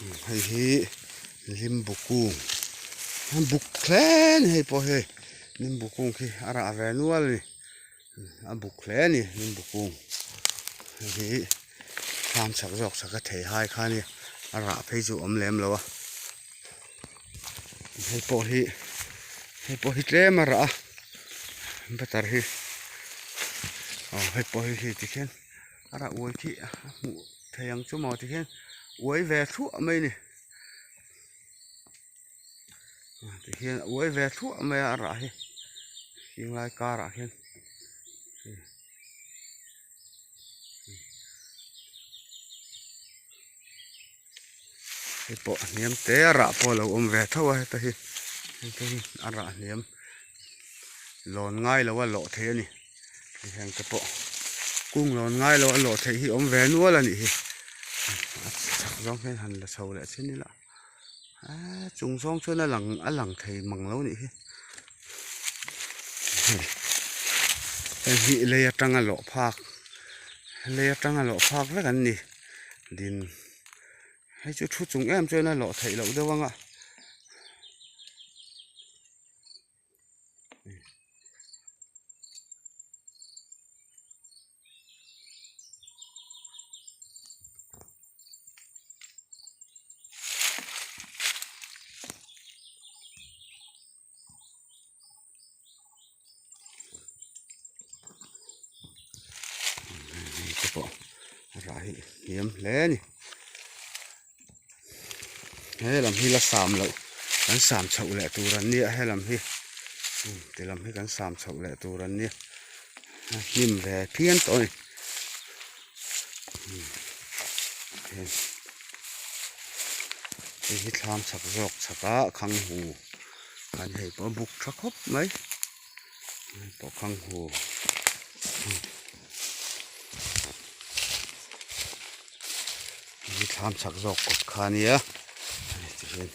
Hei hi limbu kung buk hle a ni hei pawh hei limbu kung khi a rah ve nual a ni a buk hle a ni limbu kung hei hi thlam chak zawk chak a thei hai kha a nia a rah phei chu a awm lem lo a hei pawh hi hei pawh hi tlem a rah a butter hi aw hei pawh hi hei tikhian a rah uai khi a hmuh thei ang chu maw tikhian uai ve thluah mai a ni tikhian a uai ve thluah mai a a rah hi khing lai karah khian. Hei pawh a hniam te a rah pawh a lo awm ve tho a heta hi heta hi a rah hniam lawn ngai lo a lawh theih a ni heng te pawh kung lawn ngai lo a lawh theih hi awm ve nual a nih hi a chak zawng hian han la chho leh chin ila eee chung zawng chuan a lang a lang thei mang lo a nih hi hei hi lei atanga lawh phak lei atanga lawh phak vek an ni din. Hei chu thu chung em chuan a lawh theih loh deuh ang a. Te pawh a rah hi hniam hle a ni he lam hi la sam loh kan sam chhoh leh tur an nia he lam hi ti lam hi kan sam chhoh leh tur an nia a hnim ve phian tawh a ni hei hi thlam chak zawk chak a khang hu. An hei pawh a buk tha khawp mai hei pawh khang hu hi thlam chak zawk kawt kha a nia hei ti hian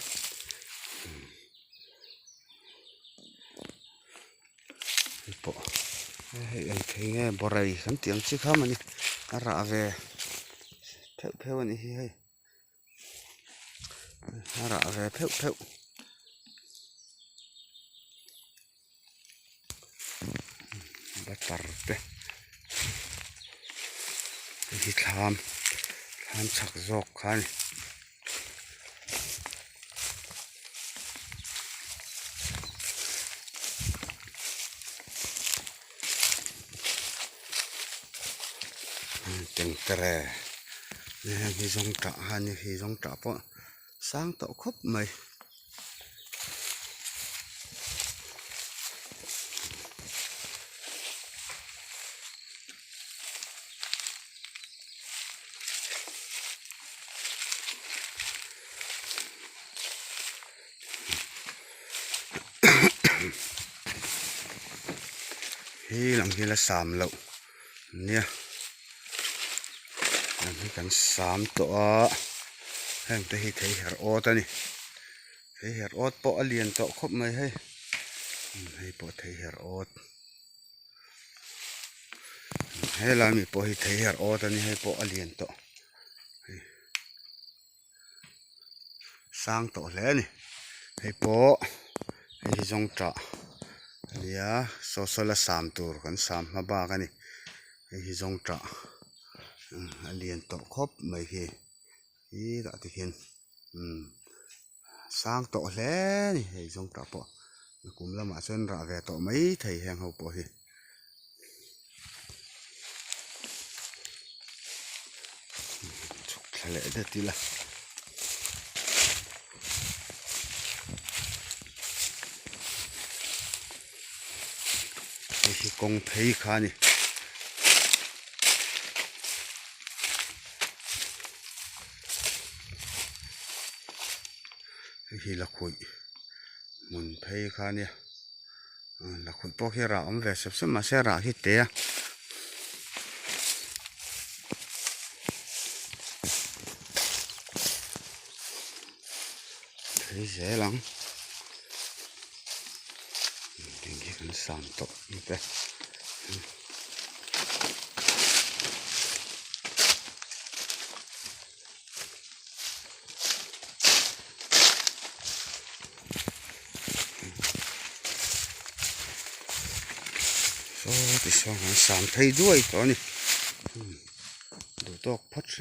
hei pawh hei eng thei nge bawrei kan tih ang chi kha mawni a rah ve pheuh pheuh a nih hi hei. A rah ve pheuh pheuh butter te hei hi thlam thlam chak zawk kha a ni. Tengtere heng hi zawng tah a ni hi zawng tah pawh sang tawh khawp mai. Hi lang hi la sam loh nia lang hi kan sam tawh a heng te hi thei herh awt a ni thei herh awt pawh a lian tawh khawp mai hei hei pawh thei herh awt helai mi pawh hi thei herh awt a ni hei pawh a lian tawh. Sang tawh hle a ni hei pawh hei hi zawng tah a nia saw saw la sam tur kan sam hma bak a ni hei hi zawng tah a lian tawh khawp mai hi hetah te hian umm sang tawh hle a ni hei zawng tah pawh kum lamah chuan rah ve tawh mai thei heng ho pawh hi. Chhuk thla leh det ila hei hi kawng phei kha a ni hei hi lakhuih hmun phei kha a nia. Lakhuih pawh khi rah awm ve sep sep mahse rah hi te a. Thei zel ang. Ding hi kan sam tawh te. Saw tisawn kan sam phei duai tawh a ni duh tawk phawt hrih.